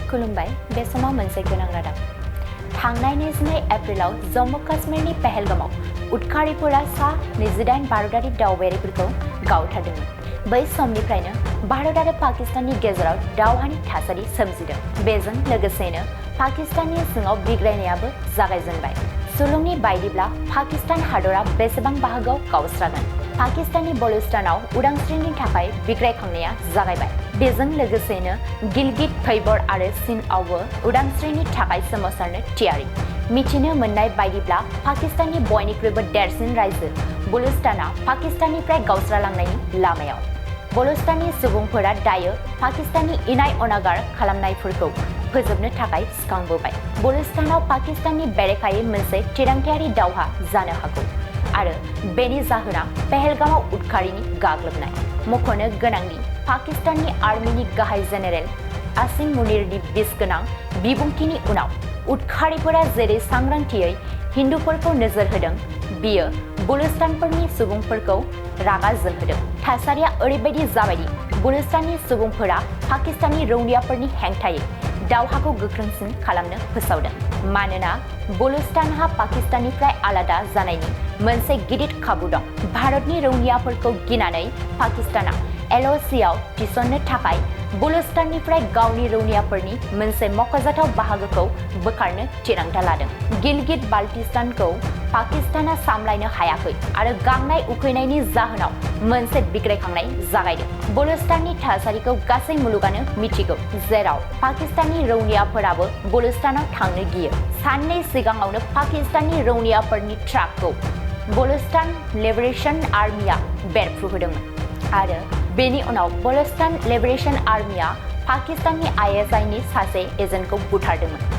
खुलुमबाय बे समाव मोनसे गोनां रादाब थांनाय 22 एप्रिलाव जम्मू काश्मीरनि पहलगामाव उदखारिफोरा सा 28 भारतारि दावबायारिफोरखौ गावथारदोंमोन। बै समनिफ्रायनो भारत आरो पाकिस्ताननि गेजेराव दावहानि थासारि सोमजिदों। बेजों लोगोसेनो पाकिस्ताननि सिङाव बिग्रायनायाबो जागायजेनबाय। सुलुंनि बायदिब्ला पाकिस्तान हादरा बेसेबां बाहागोआव गावस्रागोन। पाकिस्ताननि बलुचिस्तानाव उदांस्रिनि थाखाय बिग्रायखांनाया जागायबाय। बेजों लोगोसेनो गिलगित खैबर आरो सिंधआवबो उदांस्रिनि थाखाय सोमावसारनो थियारि। मिथिनो मोननाय बायदिब्ला पाकिस्ताननि बयनिख्रुइबो देरसिन रायजो बलुचिस्ताना पाकिस्ताननिफ्राय गावस्रालांनायनि लामायाव। बलुचिस्ताननि सुबुंफोरा दायो पाकिस्ताननि इनाय अनागार खालामनायफोरखौ फोजोबनो थाखाय सिखांबोबाय। बलुचिस्तानाव पाकिस्ताननि बेरेखायै मोनसे थिरांथायारि दावहा जानो हागौ आरो बेनि जाहोना पहलगामाव उदखारिनि गाग्लोबनाय। मख'नो गोनांदि पाकिस्ताननि आर्मिनि गाहाय जेनेरेल आसिम मुनिरनि बिसगोनां बिबुंथिनि उनाव उदखारिफोरा जेरै सांग्रांथियै हिन्दुफोरखौ नोजोर होदों, बियो बलुचिस्तानफोरनि सुबुंफोरखौ रागा जोंहोदों। थासारिया ओरैबायदि जाबायदि बलुचिस्ताननि सुबुंफोरा पाकिस्ताननि रौनियाफोरनि हेंथायै दावहाखौ गोख्रोंसिन खालामनो फोसावदों। मानोना बलुचिस्तानहा पाकिस्ताननिफ्राय आलादा जानायनि मोनसे गिदिर खाबु दं। भारतनि रौनियाफोरखौ गिनानै पाकिस्ताना LOCआव थिसननो थाखाय बलुचिस्ताननिफ्राय गावनि रौनियाफोरनि मोनसे मख'जाथाव बाहागोखौ बोखारनो थिरांथा लादों। गिलगित बाल्टिस्तानखौ पाकिस्ताना सामलायनो हायाखै आरो गांनाय उखैनायनि जाहोनाव मोनसे बिग्रायखांनाय जागायदों। बलुचिस्ताननि थासारिखौ गासै मुलुगानो मिथिगौ, जेराव पाकिस्ताननि रौनियाफोराबो बलुचिस्तानाव थांनो गियो। साननै सिगाङावनो पाकिस्ताननि रौनियाफोरनि ट्राकखौ बलुचिस्तान लिबारेशन आर्मिया बेरफ्रुहोदोंमोन आरो बेनि उनाव बलुचिस्तान लिबारेशन आर्मिया पाकिस्ताननि ISIनि सासे एजेन्टखौ बुथारदोंमोन।